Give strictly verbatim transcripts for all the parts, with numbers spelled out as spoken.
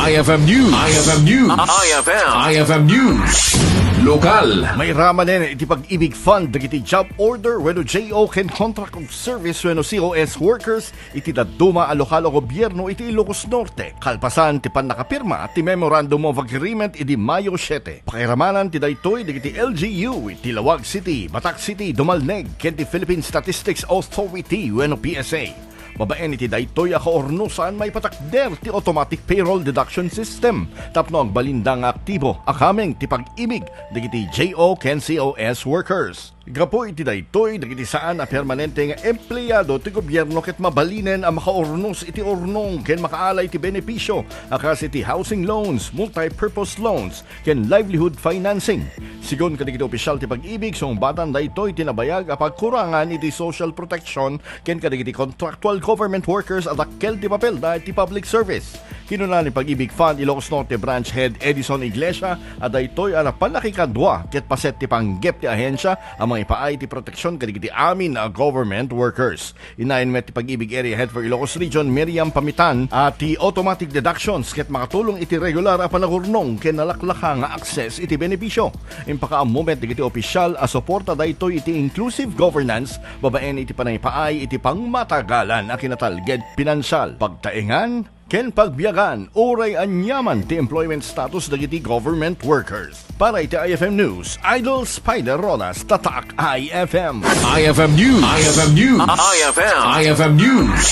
I F M News. I F M News. I F M. I F M News. Lokal. Mairamanen iti Pag-ibig Fund dagiti job order wenno J O ken contract of service wenno C O S workers iti dadduma a lokal a gobierno iti Ilocos Norte, kalpasan ti pannakapirma ti Memorandum of Agreement idi Mayo siete. Pakairamanan ti daytoy dagiti L G U iti Laoag City, Batac City, Dumalneg, ken ti Philippine Statistics Authority wenno P S A. Babaen iti daytoy a kaurnosan, maipatakder ti automatic payroll deduction system tapno agbalinda nga aktibo a kameng ti pag-ibig dagiti J O ken C O S workers. Gapu iti daytoy, dagiti saan a permanente nga empleyado ti gobierno ket mabalinen a makaurnos iti urnong ken makaalay ti benepisio a kas iti housing loans, multi-purpose loans, ken livelihood financing. Sigun kadagiti opisyal ti Pag-ibig, sungbatan daytoy ti nabayag a pagkurangan iti social protection ken kadagiti contractual government workers a dakkel ti papelda iti public service. Kinuna ni Pag-ibig Fund Ilocos Norte Branch Head Edison Iglesia a daytoy a napannakikadua ket paset ti panggep ti ahensia a mangipaay ti proteksyon kadagiti amin a government workers. Inayon met ti Pag-ibig Area Head for Ilocos Region, Miriam Pamitan, a ti automatic deductions ket makatulong iti regular a panagurnong ken nalaklaka nga access iti benepisio. Impakaammo met dagiti opisyal a suporta daytoy iti inclusive governance babaen iti panangipaay iti pangmatagalan a kinatalged, pinansial, pagtaengan, ken pagbiagan uray aniaman ti employment status dagiti government workers. Para iti I F M News, Idol Spider Rodas, Tatak I F M. I F M News. I F M News. I F M. I F M News.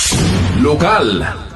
Lokal.